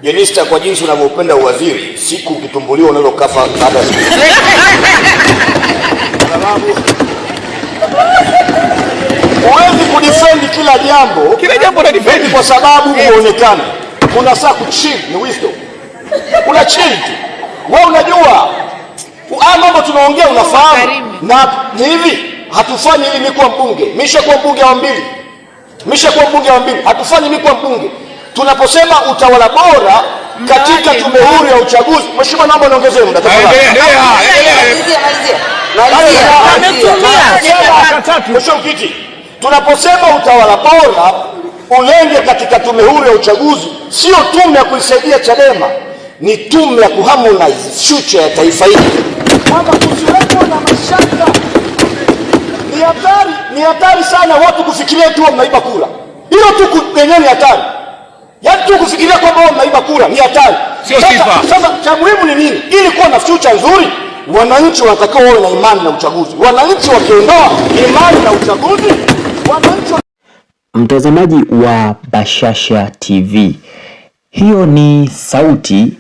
Jenista, kwa jinsi unavyopenda uwaziri, siku ukitumbuliwa unaweza kufa baada ya siku. Sababu huwezi kudefend kila jambo, Kila jambo na defend kwa sababu huonekana. Kuna saa kuchill ni wisdom, kuna chill tu. Wewe unajua haya mambo tunaongea, unafahamu, na ni hivi, hatufanyi ili mimi kuwa mbunge. Nimeshakuwa mbunge wa mbili, nimeshakuwa mbunge wa mbili, hatufanyi mimi kuwa mbunge. Tunaposema utawala bora katika tume huru ya uchaguzi, mheshimiwa, naomba niongezee muda tafadhali. Endelea, endelea. Mheshimiwa Mwenyekiti, tunaposema utawala bora ulenge katika tume huru ya uchaguzi, sio tume ya kuisaidia Chadema, ni tume ya kuharmonize future ya taifa hili, kwamba kusiwepo na mashaka. Ni hatari, ni hatari sana watu kufikiria tu mnaiba kura. Hilo tu lenyewe ni hatari, yaani tu kufikiria kwamba wao mnaiba kura ni hatari. Sio sifa. Sasa cha muhimu ni nini? Ili kuwa na future nzuri, wananchi wanatakiwa wawe na imani na uchaguzi. Wananchi wakiondoa imani na uchaguzi, wananchi Mtazamaji wa Bashasha TV, hiyo ni sauti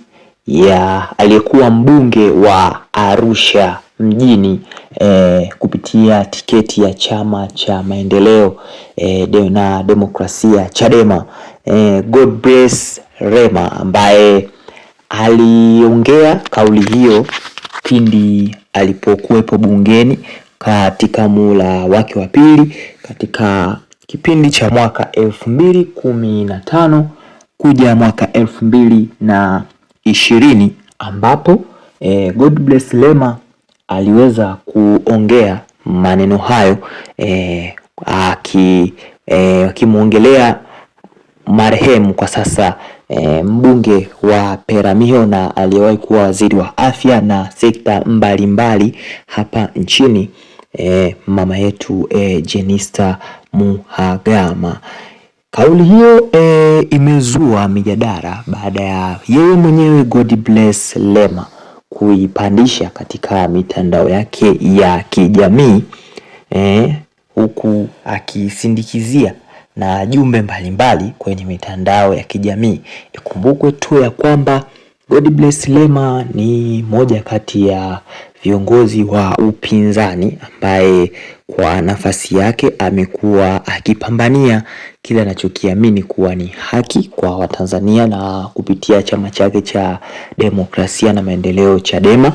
ya aliyekuwa mbunge wa Arusha mjini kupitia tiketi ya Chama cha Maendeleo na Demokrasia Chadema, Godbless Lema ambaye aliongea kauli hiyo pindi alipokuwepo bungeni katika muhula wake wa pili katika kipindi cha mwaka 2015 kuja mwaka 2020 ambapo Godbless Lema aliweza kuongea maneno hayo akimwongelea marehemu kwa sasa mbunge wa Peramiho na aliyewahi kuwa waziri wa afya na sekta mbalimbali mbali hapa nchini mama yetu Jenista Mhagama. Kauli hiyo imezua mijadala baada ya yeye mwenyewe Godbless Lema kuipandisha katika mitandao yake ya kijamii huku akisindikizia na jumbe mbalimbali kwenye mitandao ya kijamii. Ikumbukwe tu ya kwamba Godbless Lema ni moja kati ya viongozi wa upinzani ambaye kwa nafasi yake amekuwa akipambania kile anachokiamini kuwa ni haki kwa Watanzania na kupitia chama chake cha Demokrasia na Maendeleo Chadema,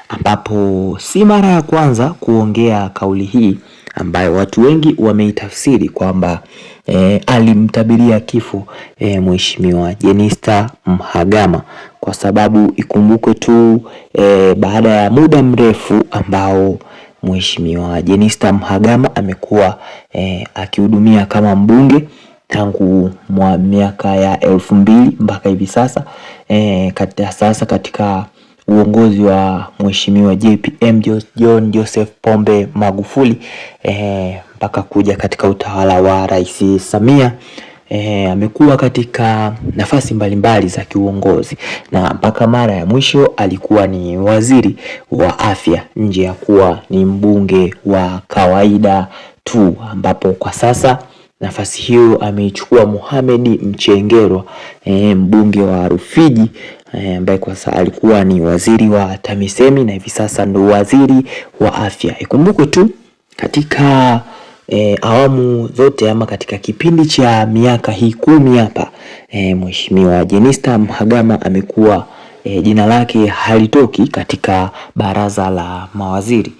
ambapo si mara ya kwanza kuongea kauli hii ambayo watu wengi wameitafsiri kwamba alimtabiria kifo Mheshimiwa Jenista Mhagama, kwa sababu ikumbukwe tu baada ya muda mrefu ambao Mheshimiwa Jenista Mhagama amekuwa akihudumia kama mbunge tangu mwa miaka ya 2000 mpaka hivi sasa sasa katika uongozi wa Mheshimiwa JPM John Joseph Pombe Magufuli mpaka kuja katika utawala wa Rais Samia. Amekuwa katika nafasi mbalimbali za kiuongozi na mpaka mara ya mwisho alikuwa ni waziri wa afya, nje ya kuwa ni mbunge wa kawaida tu, ambapo kwa sasa nafasi hiyo ameichukua Mohamed Mchengerwa, mbunge wa Rufiji ambaye kwa sasa alikuwa ni waziri wa TAMISEMI na hivi sasa ndo waziri wa afya. Ikumbukwe tu katika awamu zote ama katika kipindi cha miaka hii 10 hapa Mheshimiwa Jenista Mhagama amekuwa jina lake halitoki katika baraza la mawaziri,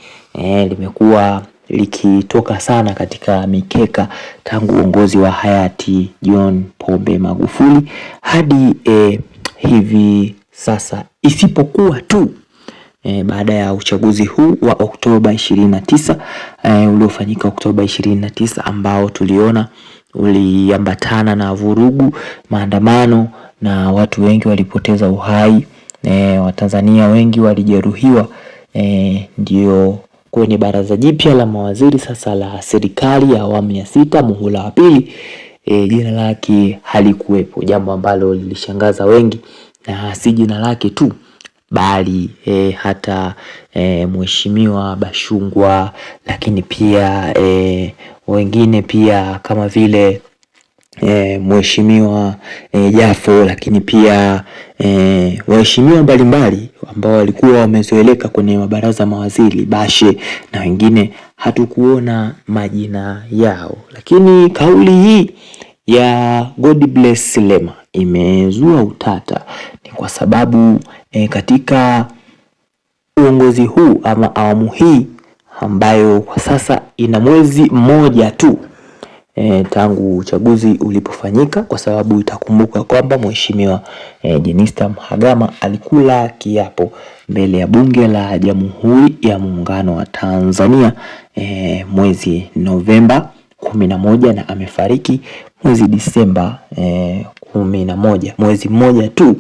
limekuwa likitoka sana katika mikeka tangu uongozi wa hayati John Pombe Magufuli hadi hivi sasa, isipokuwa tu baada ya uchaguzi huu wa Oktoba 29 uliofanyika Oktoba 29 ambao tuliona uliambatana na vurugu, maandamano na watu wengi walipoteza uhai, Watanzania wengi walijeruhiwa. Ndio kwenye baraza jipya la mawaziri sasa la serikali ya awamu ya 6 muhula wa pili, jina lake halikuwepo, jambo ambalo lilishangaza wengi, na si jina lake tu bali hata Mheshimiwa Bashungwa, lakini pia wengine pia kama vile Mheshimiwa Jafo, lakini pia waheshimiwa mbalimbali ambao walikuwa wamezoeleka kwenye mabaraza mawaziri Bashe na wengine, hatukuona majina yao. Lakini kauli hii ya Godbless Lema imezua utata, ni kwa sababu katika uongozi huu ama awamu hii ambayo kwa sasa ina mwezi mmoja tu tangu uchaguzi ulipofanyika, kwa sababu itakumbuka kwamba Mheshimiwa Jenista Mhagama alikula kiapo mbele ya Bunge la Jamhuri ya Muungano wa Tanzania mwezi Novemba 11 na amefariki mwezi Disemba 11, mwezi mmoja tu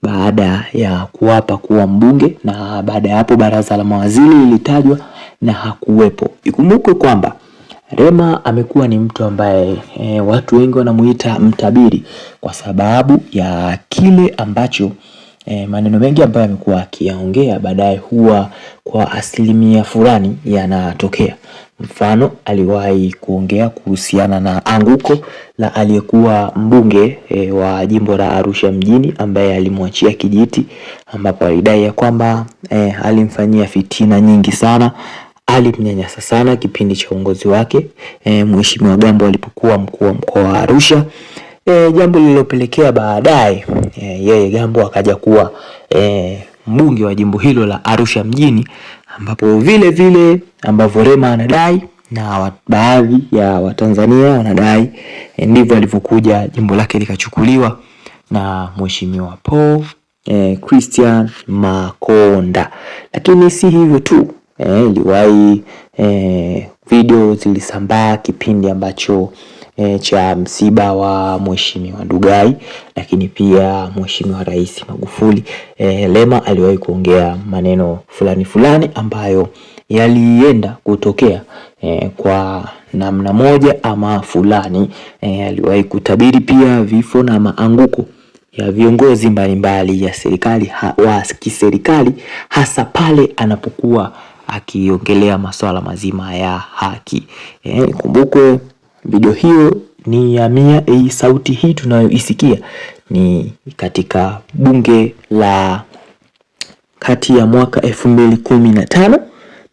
baada ya kuapa kuwa mbunge, na baada ya hapo baraza la mawaziri lilitajwa na hakuwepo. Ikumbukwe kwamba Rema amekuwa ni mtu ambaye watu wengi wanamuita mtabiri kwa sababu ya kile ambacho maneno mengi ambayo amekuwa akiyaongea baadaye huwa kwa asilimia fulani yanatokea. Mfano, aliwahi kuongea kuhusiana na anguko la aliyekuwa mbunge wa jimbo la Arusha mjini ambaye alimwachia kijiti, ambapo alidai ya kwamba alimfanyia fitina nyingi sana, alimnyanyasa sana kipindi cha uongozi wake Mheshimiwa Gambo alipokuwa mkuu wa mkoa wa Arusha. Jambo lililopelekea baadaye yeye Gambo akaja kuwa mbunge wa jimbo hilo la Arusha mjini, ambapo vile vile ambavyo Rema anadai na baadhi ya Watanzania wanadai ndivyo alivyokuja jimbo lake likachukuliwa na Mheshimiwa Paul Christian Makonda. Lakini si hivyo tu, iliwahi video zilisambaa kipindi ambacho cha msiba wa Mheshimiwa Ndugai, lakini pia Mheshimiwa Rais Magufuli. Lema aliwahi kuongea maneno fulani fulani ambayo yalienda kutokea kwa namna moja ama fulani. Aliwahi kutabiri pia vifo na maanguko ya viongozi mbalimbali ya serikali wa kiserikali, hasa pale anapokuwa akiongelea masuala mazima ya haki. Kumbukwe video hiyo ni ya mia. Sauti hii tunayoisikia ni katika bunge la kati ya mwaka 2015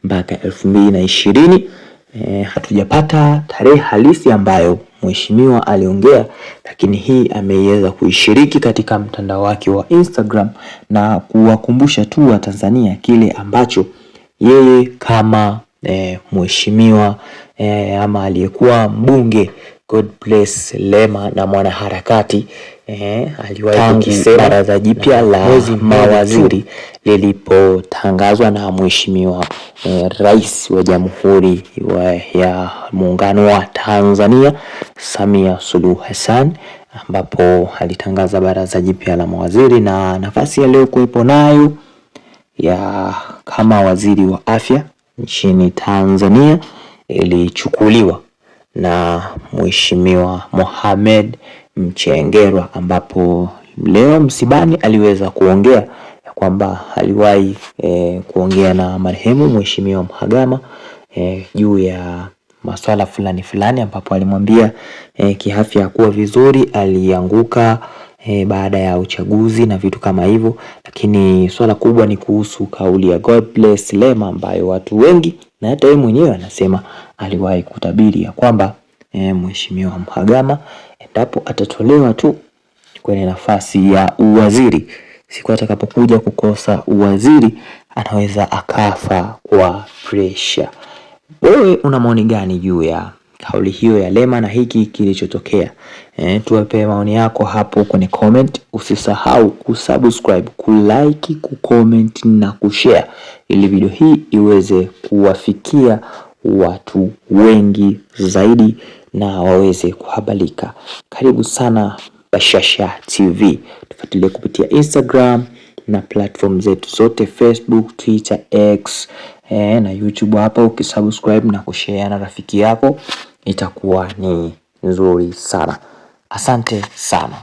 mpaka 2020. Hatujapata tarehe halisi ambayo mheshimiwa aliongea, lakini hii ameiweza kuishiriki katika mtandao wake wa Instagram na kuwakumbusha tu wa Tanzania kile ambacho yeye kama mheshimiwa ama aliyekuwa mbunge Godbless Lema na mwanaharakati aliwahi kukisema baraza jipya la mawaziri lilipotangazwa na mheshimiwa Rais wa Jamhuri ya Muungano wa Tanzania Samia Suluhu Hassan, ambapo alitangaza baraza jipya la mawaziri na nafasi aliyokuwepo nayo ya kama waziri wa afya nchini Tanzania ilichukuliwa na Mheshimiwa Mohamed Mchengerwa, ambapo leo msibani aliweza kuongea ya kwamba aliwahi kuongea na marehemu Mheshimiwa Mhagama juu ya masuala fulani fulani, ambapo alimwambia kiafya hakuwa vizuri, alianguka baada ya uchaguzi na vitu kama hivyo, lakini swala kubwa ni kuhusu kauli ya Godbless Lema ambayo watu wengi na hata yeye mwenyewe anasema aliwahi kutabiri ya kwamba Mheshimiwa Mhagama endapo atatolewa tu kwenye nafasi ya uwaziri, siku atakapokuja kukosa uwaziri anaweza akafa kwa pressure. Wewe una maoni gani juu ya kauli hiyo ya Lema na hiki kilichotokea? Tuwape maoni yako hapo kwenye comment. Usisahau kusubscribe, kulike, kucomment na kushare ili video hii iweze kuwafikia watu wengi zaidi na waweze kuhabarika. Karibu sana Bashasha TV, tufuatilie kupitia Instagram na platform zetu zote Facebook, Twitter, X na YouTube. Hapo ukisubscribe na kushare na rafiki yako itakuwa ni nzuri sana. Asante sana.